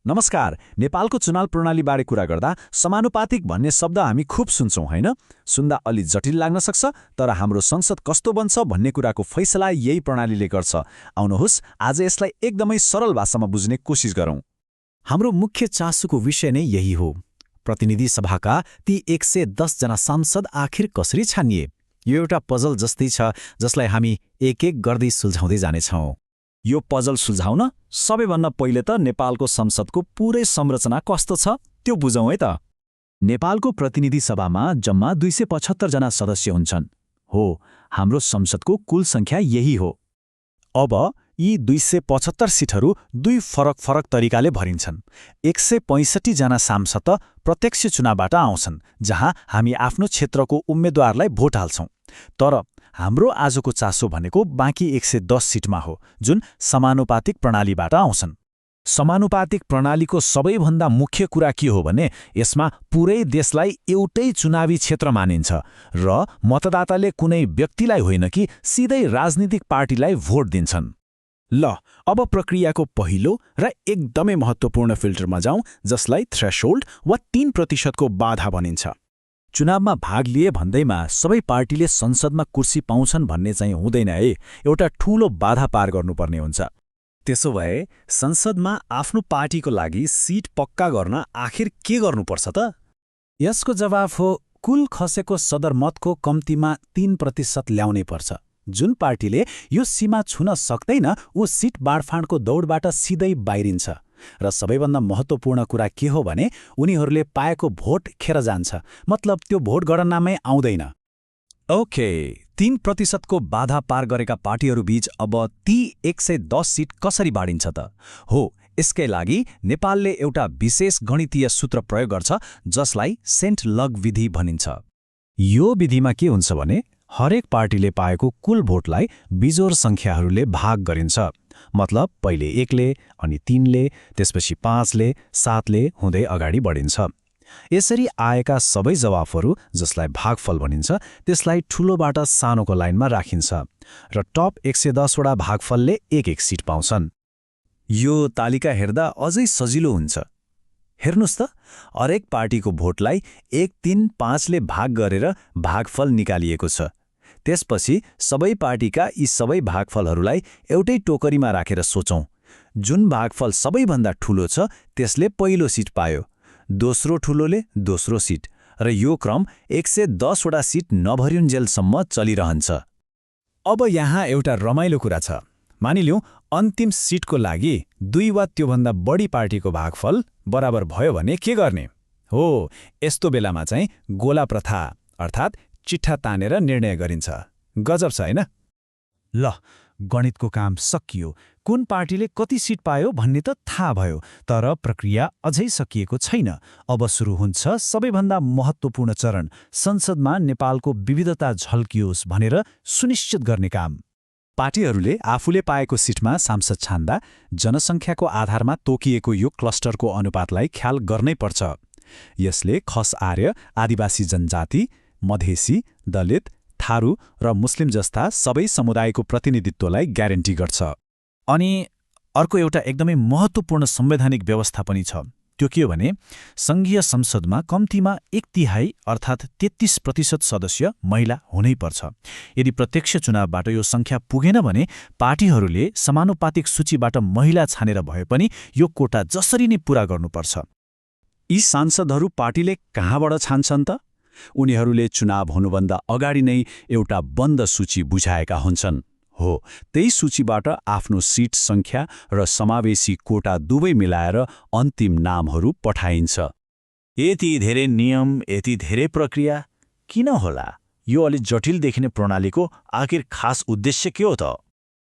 नमस्कार। नेपालको चुनाव प्रणालीबारे कुरा गर्दा समानुपातिक भन्ने शब्द हामी खूब सुन्छौं हैन? सुन्दा अलि जटिल लाग्न सक्छ, तर हाम्रो संसद कस्तो बन्छ भन्ने कुराको फैसला यही प्रणालीले गर्छ। आउनुहोस् आज यसलाई एकदमै सरल भाषामा बुझ्ने कोसिस गरौँ। हाम्रो मुख्य चासोको विषय नै यही हो। प्रतिनिधि सभाका ती 110 जना सांसद आखिर कसरी छानिए? यो एउटा पजल जस्तै छ जसलाई हामी एक एक गर्दै सुल्झाउँदै जानेछौँ। यो पजल सुल्झाउन सबैभन्दा पहिले त नेपालको संसदको पूरै संरचना कस्तो छ त्यो बुझौँ है त। नेपालको प्रतिनिधि सभामा जम्मा 275 जना सदस्य हुन्छन्। हो, हाम्रो संसदको कुल संख्या यही हो। अब यी 275 सिटहरू दुई फरक तरिकाले भरिन्छन्। 165 जना सांसद त प्रत्यक्ष चुनावबाट आउँछन्, जहाँ हामी आफ्नो क्षेत्रको उम्मेद्वारलाई भोट हाल्छौं। तर हाम्रो आजको चासो भनेको बाँकी 110 सिटमा हो, जुन समानुपातिक प्रणालीबाट आउँछन्। समानुपातिक प्रणालीको सबैभन्दा मुख्य कुरा के हो भने यसमा पूरै देशलाई एउटै चुनावी क्षेत्र मानिन्छ र मतदाताले कुनै व्यक्तिलाई होइन कि सिधै राजनीतिक पार्टीलाई भोट दिन्छन्। ल, अब प्रक्रियाको पहिलो र एकदमै महत्त्वपूर्ण फिल्टरमा जाउँ, जसलाई थ्रेशोल्ड वा 3% को बाधा भनिन्छ। चुनावमा भाग लिए भन्दैमा सबै पार्टीले संसदमा कुर्सी पाउँछन् भन्ने चाहिँ हुँदैन है। एउटा ठूलो बाधा पार गर्नुपर्ने हुन्छ। त्यसो भए संसदमा आफ्नो पार्टीको लागि सिट पक्का गर्न आखिर के गर्नुपर्छ त? यसको जवाफ हो कुल खसेको सदरमतको कम्तीमा 3% ल्याउनै पर्छ। जुन पार्टीले यो सीमा छुन सक्दैन ऊ सिट बाँडफाँडको दौडबाट सिधै बाहिरिन्छ। र सबैभन्दा महत्त्वपूर्ण कुरा के हो भने उनीहरूले पाएको भोट खेर जान्छ, मतलब त्यो भोट गणनामै आउँदैन। ओके, 3% को बाधा पार गरेका पार्टीहरूबीच अब ती 110 सिट कसरी बाँडिन्छ त? हो, यसकै लागि नेपालले एउटा विशेष गणितीय सूत्र प्रयोग गर्छ जसलाई सेन्ट लग विधि भनिन्छ। यो विधिमा के हुन्छ भने हरेक पार्टीले पाएको कुल भोटलाई बिजोर संख्याहरूले भाग गरिन्छ। मतलब पहिले 1 ले, अनि 3 ले, त्यसपछि 5 ले, 7 ले हुँदै अगाडि बढिन्छ। यसरी आएका सबै जवाफहरू, जसलाई भागफल भनिन्छ, त्यसलाई ठूलोबाट सानोको लाइनमा राखिन्छ र टप 110 वटा भागफलले एक सिट पाउँछन्। यो तालिका हेर्दा अझै सजिलो हुन्छ। हेर्नुस् त, हरेक पार्टीको भोटलाई 1, 3, 5 ले भाग गरेर भागफल निकालिएको छ। त्यसपछि सबै पार्टीका यी सबै भागफलहरूलाई एउटै टोकरीमा राखेर सोचौं। जुन भागफल सबैभन्दा ठूलो छ त्यसले पहिलो सिट पायो, दोस्रो ठूलोले दोस्रो सिट, र यो क्रम 110 वटा सिट नभरिउन्जेलसम्म चलिरहन्छ। अब यहाँ एउटा रमाइलो कुरा छ। मानिलिउँ अन्तिम सिटको लागि 2 वा त्योभन्दा बढी पार्टीको भागफल बराबर भयो भने के गर्ने? हो, यस्तो बेलामा चाहिँ गोला प्रथा अर्थात् चिट्ठा तानेर निर्णय गरिन्छ। गजब छ हैन? ल, गणितको काम सकियो। कुन पार्टीले कति सिट पायो भन्ने त थाहा भयो, तर प्रक्रिया अझै सकिएको छैन। अब सुरु हुन्छ सबैभन्दा महत्त्वपूर्ण चरण, संसदमा नेपालको विविधता झल्कियोस् भनेर सुनिश्चित गर्ने काम। पार्टीहरूले आफूले पाएको सिटमा सांसद छान्दा जनसङ्ख्याको आधारमा तोकिएको यो क्लस्टरको अनुपातलाई ख्याल गर्नै पर्छ। यसले खस आर्य, आदिवासी जनजाति, मधेसी, दलित, थारू र मुस्लिम जस्ता सबै समुदायको प्रतिनिधित्वलाई ग्यारेन्टी गर्छ। अनि अर्को एउटा एकदमै महत्त्वपूर्ण संवैधानिक व्यवस्था पनि छ। त्यो के हो भने संघीय संसदमा कम्तीमा 1/3 अर्थात् 33% सदस्य महिला हुनैपर्छ। यदि प्रत्यक्ष चुनावबाट यो संख्या पुगेन भने पार्टीहरूले समानुपातिक सूचीबाट महिला छानेर भए पनि यो कोटा जसरी नै पूरा गर्नुपर्छ। यी सांसदहरू पार्टीले कहाँबाट छान्छन् त? उनीहरूले चुनाव हुनुभन्दा अगाडि नै एउटा बन्द सूची बुझाएका हुन्छन्। हो, त्यही सूचीबाट आफ्नो सिट संख्या र समावेशी कोटा दुवै मिलाएर अन्तिम नामहरू पठाइन्छ। यति धेरै नियम, यति धेरै प्रक्रिया किन होला? यो अलि जटिल देखिने प्रणालीको आखिर खास उद्देश्य के हो त?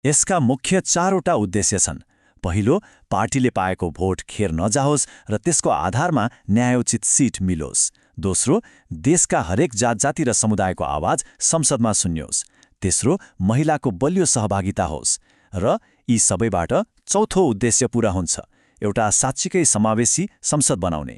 यसका मुख्य 4 वटा उद्देश्य छन्। पहिलो, पार्टीले पाएको भोट खेर नजाओस् र त्यसको आधारमा न्यायोचित सिट मिलोस्। दोस्रो, देशका हरेक जातजाति र समुदायको आवाज संसदमा सुन्योस्। तेस्रो, महिलाको बलियो सहभागिता होस्। र यी सबैबाट चौथो उद्देश्य पूरा हुन्छ, एउटा साँच्चीकै समावेशी संसद बनाउने।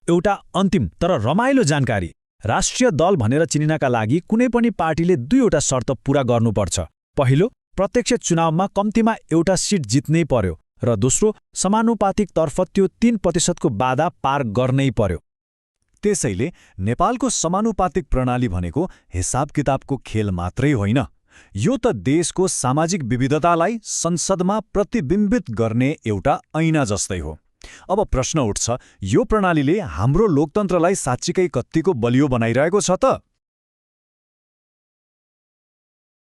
एउटा अन्तिम तर रमाइलो जानकारी, राष्ट्रिय दल भनेर चिनिनका लागि कुनै पनि पार्टीले 2 वटा शर्त पूरा गर्नुपर्छ। पहिलो, प्रत्यक्ष चुनावमा कम्तीमा एउटा सिट जित्नै पर्यो र दोस्रो, समानुपातिकतर्फ त्यो 3% बाधा पार गर्नै पर्यो। त्यसैले नेपालको समानुपातिक प्रणाली भनेको हिसाब किताबको खेल मात्रै होइन, यो त देशको सामाजिक विविधतालाई संसदमा प्रतिबिम्बित गर्ने एउटा ऐना जस्तै हो। अब प्रश्न उठ्छ, यो प्रणालीले हाम्रो लोकतन्त्रलाई साँच्चीकै कत्तिको बलियो बनाइरहेको छ त?